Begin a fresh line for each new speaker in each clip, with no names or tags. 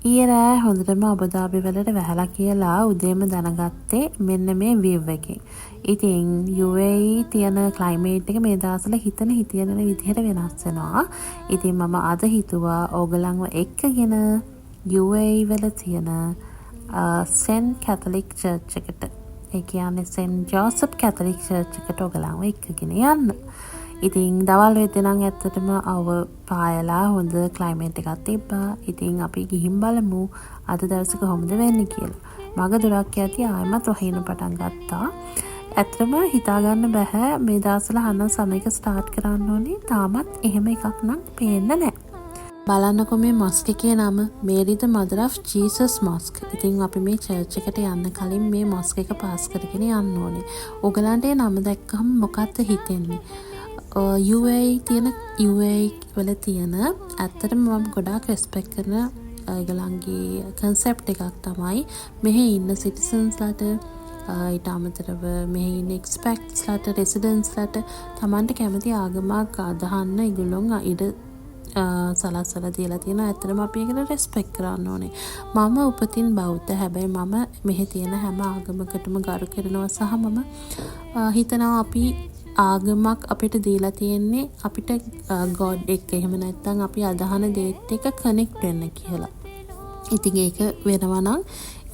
ඊයේ රෑ හොඳටම අබුදාබි වලට වැහලා කියලා උදේම දැනගත්තේ මෙන්න මේ විව් එකෙන්. ඉතින් UAE තියෙන ක්ලයිමේට් එක මේ දවස්වල හිතන හිතියන විදිහට වෙනස් වෙනවා. ඉතින් මම අද හිතුවා ඕගොල්ලන්ව එක්කගෙන UAE වල තියෙන සෙන්ට් කැතලික් චර්ච් එකට, ඒ කියන්නේ සෙන්ට් ජෝසප් කැතලික් චර්ච් එකට ඔයගලන්ව එක්කගෙන යන්න. ඉතින් දවල් වෙද්දි නම් ඇත්තටම අව්ව පායලා හොඳ ක්ලයිමේට් එකක් තිබ්බා. ඉතින් අපි ගිහින් බලමු අද දවසේ කොහොමද වෙන්නේ කියලා. මග දුරක් යද්දි ආයෙමත් වහින්න පටන් ගත්තා. ඇත්තටම හිතාගන්න බැහැ, මේ දවස්වල අහන්න සමර් එක ස්ටාර්ට් කරන්න ඕනේ. තාමත් එහෙම එකක් නම් පේන්න නෑ. බලන්නකො මේ මොස්ක් එකේ නම, Mary the Mother of Jesus Mosque. ඉතින් අපි මේ චර්ච් එකට යන්න කලින් මේ මොස්ක් එක පාස් කරගෙන යන්න ඕනේ. ඔයගලන්ට ඒ නම දැක්කහම මොකක්ද හිතෙන්නේ? UAE තියෙන, UAE වල තියෙන, ඇත්තටම මම ගොඩාක් රෙස්පෙක්ට් කරන ඒගොල්ලන්ගේ කන්සෙප්ට් එකක් තමයි මෙහෙ ඉන්න සිටිසන්ස්ලාට, ඊට අමතරව මෙහෙ ඉන්න එක්ස්පැට්ස්ලාට, රෙසිඩන්ට්ස්ලාට තමන්ට කැමති ආගමක් අදහන්න ඒගොල්ලොන් ඉඩ සලස්වලා දීලා තියෙනවා. ඇත්තටම අපි ඒකට රෙස්පෙක්ට් කරන්න ඕනේ. මම උපතින් බෞද්ධ. හැබැයි මම මෙහෙ තියෙන හැම ආගමකටම ගරු කරනවා සහ මම හිතනවා අපි ආගමක් අපිට දීලා තියෙන්නේ අපිට ගොඩ් එක්ක, එහෙම නැත්නම් අපි අදහන දේත් එක්ක කනෙක්ට් වෙන්න කියලා. ඉතින් ඒක වෙනවා නම්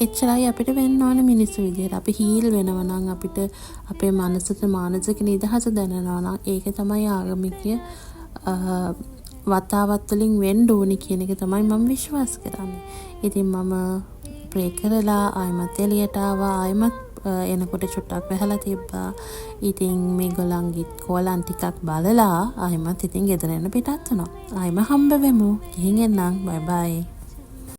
එච්චරයි අපිට වෙන්න ඕනේ මිනිස්සු විදිහට. අපි හීල් වෙනවා නම්, අපිට අපේ මනසට මානසික නිදහස දැනෙනවා නම්, ඒක තමයි ආගමික වතාවත් වලින් වෙන්න ඕනේ කියන එක තමයි මම විශ්වාස කරන්නේ. ඉතින් මම ප්‍රේ කරලා ආයෙමත් එළියට ආවා. ආයෙමත් එනකොට චුට්ටක් වැහලා තිබ්බා. ඉතින් මේගොල්ලන්ගෙත් කෝලම් ටිකක් බලලා ආයෙමත් ඉතින් ගෙදර එන්න පිටත් වුණා. ආයෙම හම්බ වෙමු. ගිහින් එන්නම්. බයි බයි.